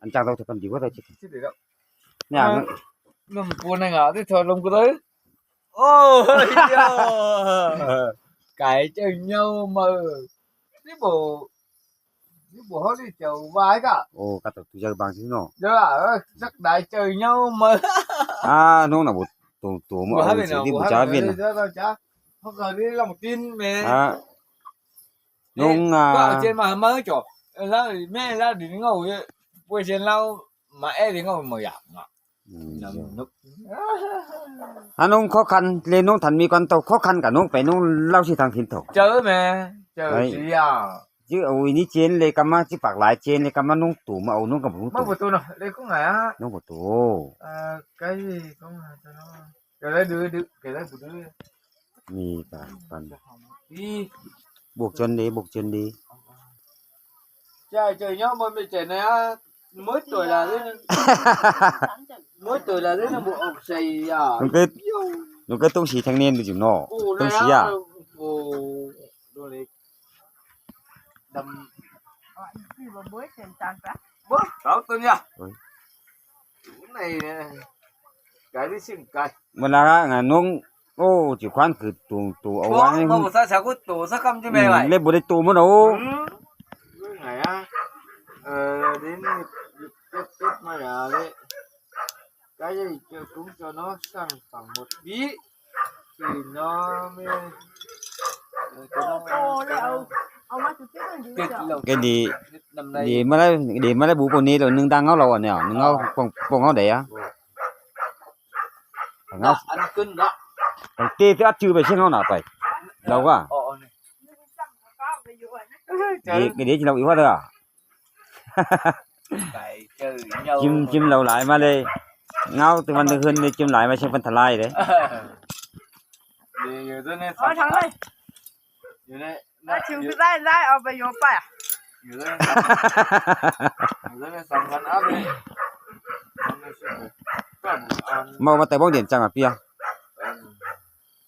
ອັນຈັ່ງເຮົາຈະກັນດີກວ່າໄດ້ຊິ ຊິໄດ້ດອກ ຍາກ ເອີ ເນາະ ນຳປົວນະງາທີ່ຖອຍລົມກໍໄດ້ ໂອ້ຍ ກາຍເຈົ້າເຍົາມາ ນີ້ບໍ່ ນີ້ບໍ່ເຮົານີ້ເຈົ້າວາຍກະ ໂອ້ ກະຕະຕູເຈົ້າບາງຊິເນາະ ເດີ ເອີ ສັກໄດ້ເຈົ້າເຍົາມາ ອ່າ ນ້ອງນະບໍ່ຕົງໂຕມາເອົາຊິ ບໍ່ຈະເປັນ ເຮົາກະໄດ້ລອງກິນແມ່ ອ່າ ນ້ອງ ອ່າ ເອົາເຈນມາໃຫ້ມາເຈົ້າ ລາວແມ່ລາວດິນເງົາ ປ່ວຍເຊນລາວ ມາແອດິເອົາມາຢາກເນາະ ອືມ ນຳນົກ ຫານ້ອງຂໍຄັນ ເລນ້ອງທັນມີກ່ອນເຕົາ ຂໍຄັນກະນ້ອງໄປນ້ອງເລົ່າຊິທາງຖິ່ນເຕົາ ເຈີແມ່ເຈີຊິຢາ ຈື່ເອົາອີນີ້ເຈນເລກຳມາ ຊິປາກຫຼາຍເຈນເລກຳມາ ນ້ອງຕູມາເອົາ ນ້ອງກຳມາ ມາບໍ່ຕູເນາະ ເລກອງຫາ ນ້ອງບໍ່ຕູ ເອີ ໄກກອງຫາເນາະ ເກີດໄດ້ດື້ ເກີດໄດ້ບໍ່ດື້ ມີການປັນ ບວກຈົນດີ ບວກຈົນດີ ໃຈ ໃຈເນາະ ມັນມີໃຈນະ ມື້ຕົວລະ ມື້ຕົວລະ ບໍ່ອອກໃສ່ຢາ ມັນກໍ ມັນກໍຕ້ອງສີແທ່ງເນນຢູ່ເນາະ ຕ້ອງສີຢາ ໂອ້ ໂດເລັກ ດຳ ບໍ່ ເອົາຕົວນີ້ ໂອ້ຍ ໃນ ກາຍໄດ້ຊິງກາຍ ເວລາງານນົງ ໂອ້ ຈິຄວັນຄືໂຕ ໂຕເອົາໄວ້ ບໍ່ ບໍ່ໃສ່ສາກຸໂຕສັກຄຳ ອືມ ຈັ່ງແມ່ນໄວ້ ເລັບບໍ່ໄດ້ໂຕມັນ ໂອ້ ອືມ ໄງອະ ເອີ ດິນເກັບ ເກັບມາຢາເລ ກະໃຫຍ່ເຈີກຸງເຈົ້າເນາະ ສ້າງຝັງໝົດບີ ພີ່ນ້ອງແມ່ ເອີ ເຈົ້ານ້ອງ ໂອ້ ແລ້ວເອົາມາຈຸດໆ ເກັບແລ້ວ ກະດີ ນຳໃນ ດີມາໄດ້ ດີມາໄດ້ບຸກຄົນນີ້ ແລ້ວໜຶ່ງດັງເຮົາ ລາວອັນນີ້ ໜຶ່ງເຮົາ ເອົາ ປ້ອງ ປ້ອງເຮົາໄດ້ອະ ເອົາ ອັນຂຶ້ນເນາະ ໄປເຕະ ຊິອັດຊື່ໄປເຊັ່ນເຮົາໜ້າໄປ ລາວວ່າ ເອົາ ເອົານີ້ ດີ ກະດີ ຊິລາວອີກວ່າເດີ ໄປເຈີເຍົາ ຈິມ ຈິມລາວຫຼາຍມາເລີຍ ເງົາແຕ່ວັນແຕ່ຄືນນີ້ ຈິມຫຼາຍມາເຊິ່ງພັນທະລາຍເດ້ ເອີ ຢູ່ຕົວນີ້ ເອົາທາງເລີຍ ຢູ່ໃນ ແລ້ວຖືໄດ້ ໄດ້ເອົາໄປໂຍປະ ຢູ່ໃນ ຢູ່ໃນສຳຄັນອັນນີ້ ເອົາມາແຕ່ບ້ອງດຽນຈັງອະເປີຍ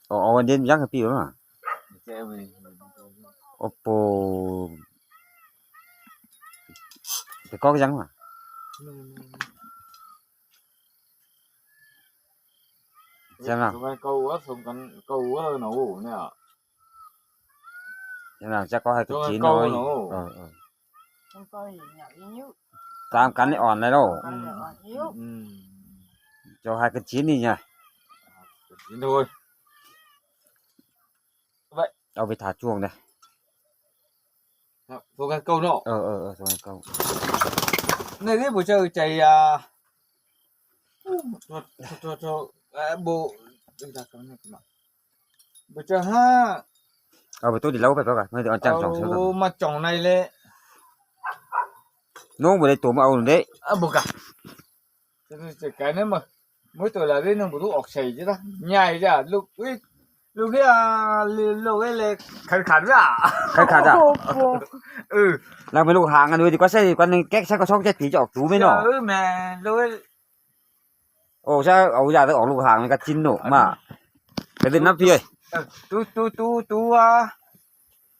ເອີ ເອົາ ເອົາດຽນຍັງໃຫ້ປີມາ ໂອໂປ ແຕ່ກໍຍັງວະ ແມ່ນໆ ໃຊ່ນະ ສົມກັນເກົ່າວ່າ ສົມກັນເກົ່າວ່າເນາະ ໂອ້ ເນຍ ໃຊ່ນະ ຈັກກໍໃຫ້ກັນຈີນເນາະ ເອີໆ ມັນກໍອີກຢ່າງອີກ ຕາມກັນນີ້ອ່ອນແລ້ວ ອືມ ເຈົ້າໃຫ້ກັນຈີນນີ້ຫຍັງ ໂດຍ ເອົາໄປຖ້າຊ່ວງເດ້ ໂຊກັນເກົ່າເນາະ ເອີໆໆ ໂຊກັນເກົ່າ ໃນນີ້ບໍ່ເຈີໃຈອາ ໂທດ ໂທດ ໂທດ ເອີ ບໍ່ ບໍ່ເຈີຫາ ເອົາໄປຕູ້ດິນເລົ່າໄປເອົາກະ ມັນຈະອ່ອນຈັງສອງເທື່ອ ມາຈ່ອງໃນແລະ ນ້ອງບໍ່ໄດ້ໂຕມາເອົາເດ້ ອາ ບໍ່ກະ ຈະກາຍນັ້ນມາ ມື້ໂຕລາເວນບໍ່ຮູ້ອອກໃສຈະ ໃຫຍ່ຈ້ະ ລູກ ອຸ້ຍ ລູກເອີຍ ລູກເອີຍ ເລກຂັນຂັນລະ ຂັນຂັນລະ ໂອ້ໂຫ ເອີ ລາວເປັນລູກຫາງອັນນີ້ດີກວ່າໃສ່ກວ່າໜຶ່ງແກັກໃສ່ກໍຊ່ອງເຈັດຜີຈະອອກຕູແມ່ນເນາະ ເອີ ແມ່ນ ລູກເອີຍ ໂອ້ ໃຊ່ ເອົາຢາໄດ້ອອກລູກຫາງນີ້ກະຈິນໂນ ມາ ໄປຫຼິ້ນນຳພີ່ເອີຍ ເອີ ຕູ ຕູ ຕູ ຕູ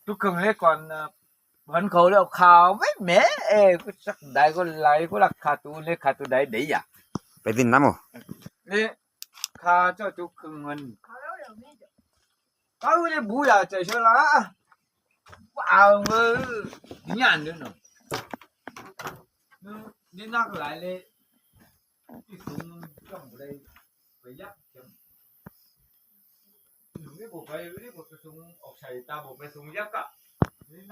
ຕູເຄິ່ງເລກກ່ອນ ເອີ ພັນເຂົາແລ້ວຂາວແມ່ ເອີ ກໍສັກໄດ້ກໍໄຫຼກໍລາຄາຕູ້ເລກຂາຕູ້ໃດເດຍ ໄປຫຼິ້ນນຳ ເອີ ນີ້ ຂ້າເຈົ້າຈຸກເຄື່ອງເງິນ ເອົາເລີຍ ບໍ່ຢາກໃຈເຊີລະ ວ່າເອົາເວີຍ ຍານເດີເນາະ ນີ້ໜັກຫຼາຍເລີຍ ທີ່ສູງຈ້ອງບໍ່ໄດ້ໄປຍັກຈັງ ນີ້ບໍ່ໄປ ນີ້ບໍ່ໄປສູງອອກໃສ່ຕາ ບໍ່ໄປສູງຍັກກະ ນີ້ໜ